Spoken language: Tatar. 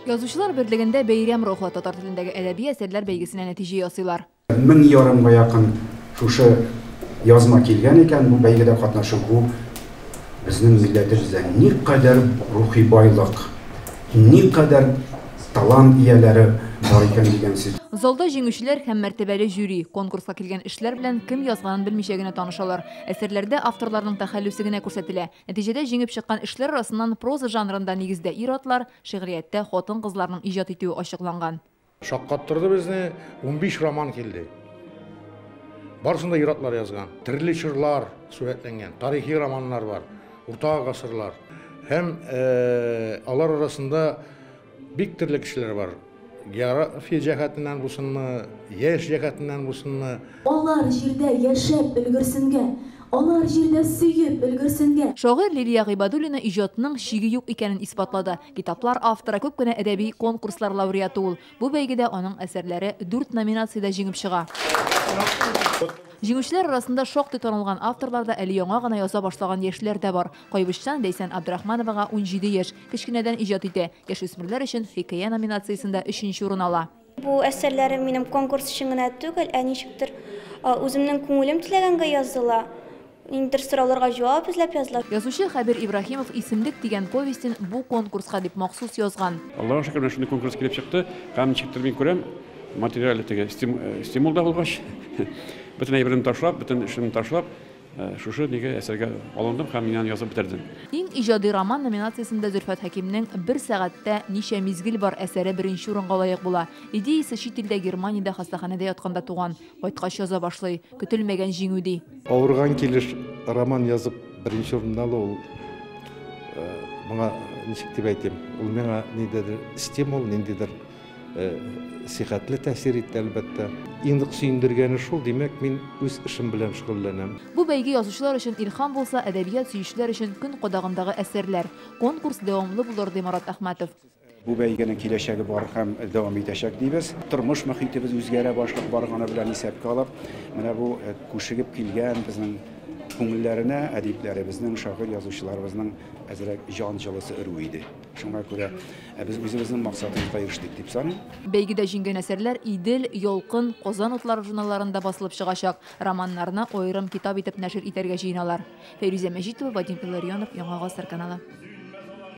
Язучылар берлегендә бәйрәм рухы, татар телендәге әдәби әсәрләр бәйгесенә нәтиҗә ясыйлар. 1500-га якын шушы язма килгән икән, бу бәйгедә катнашу бу безнең милләтебездә никадәр рухи байлык, никадәр талант ияләре бар икән дигән сүз. Залда җиңүчеләр һәм мәртәбәле жюри. Конкурска килгән эшләр белән кем язганын белмичә генә танышалар. Әсәрләрдә авторларның тәхәллүсе генә күрсәтелә. Нәтиҗәдә җиңеп чыккан эшләр арасыннан проза жанрында нигездә ир-атлар, шигърияттә хатын-кызларның иҗат итүе ачыкланган. Шаккаттырды безне, 15 роман килде. Барысын да ир-атлар язган. Төрле чорлар сурәтләнгән, тарихи романнар бар, урта гасырлар. Һәм алар арасында бик төрле кешеләр бар. География җәһәтеннән булсынмы, яшь җәһәтеннән булсынмы. Алар җирдә яшәп өлгерсенгә, алар җирдә сөеп өлгерсенгә. Шагыйрь Лилия Гыйбадуллина иҗатның чиге юк икәнен исбатлады. Китаплар авторы, күп кенә әдәби конкурслар лауреаты ул. Бу бәйгедә аның әсәрләре 4 номинациядә җиңеп чыга. Җиңүчеләр арасында шактый танылган авторлар да, әле яңа гына яза башлаган яшьләр дә бар. Кайбычтан Ләйсән Абдрахмановага 17 яшь, кечкенәдән иҗат итә. Яшүсмерләр өчен хикәя номинациясендә 3-нче урын ала. Бу әсәрләрем минем конкурс өчен генә түгел, ә ничектер үземнең күңелем теләгәнгә языла. Ниндидер сорауларга җавап эзләп языла. Язучы Хәбир Ибраһимов «Исемлек» дигән повестен бу конкурска дип махсус язган. Аллаһка шөкер, менә шундый конкурс килеп чыкты. Һәм ничектер мин күрәм, материаль теге стимул да булгач, бөтен әйберен ташлап, бөтен эшемне ташлап, шушы нигә әсәргә алындым һәм мин аны язып бетердем. Иң иҗади роман номинациясендә Зөлфәт Хәкимнең «Бер сәгатьтә ничә мизгел бар» әсәре беренче урынга лаек була. Идеясы чит илдә, Германиядә хастаханәдә ятканда туган. Кайткач яза башлый. Көтелмәгән җиңү ди. Авырган килеш роман язып беренче урынны алу ул моңа ничек дип әйтим, ул миңа ниндидер стимул, ниндидер сихәтле тәэсир итте, әлбәттә. Иң нык сөендергәне шул, димәк, мин үз эшем белән шөгыльләнәм. Бу бәйге язучылар өчен илһам булса, әдәбият сөючеләр өчен көн кадагындагы әсәрләр. Конкурс дәвамлы булыр, ди Марат Әхмәтов. Бу бәйгенең киләчәге бар һәм дәвам итәчәк дибез. Тормыш мөхитебез үзгәрә башлап барганы белән исәпкә алып, менә бу күшегеп килгән безнең күңелләренә әдипләребезнең, шагыйрь язучыларыбызның әзрәк җан җылысы өрү иде. Шуңа күрә без үзебезнең максатыбызга ирештек дип саныйм. Бәйгедә җиңгән әсәрләр Идел, Ялкын, Казан утлары журналларында басылып чыгачак. Романнарны аерым китап итеп нәшер итәргә җыеналар. Фәйрүзә Мәҗитова, Вадим Илларионов, Яңа Гасыр каналы.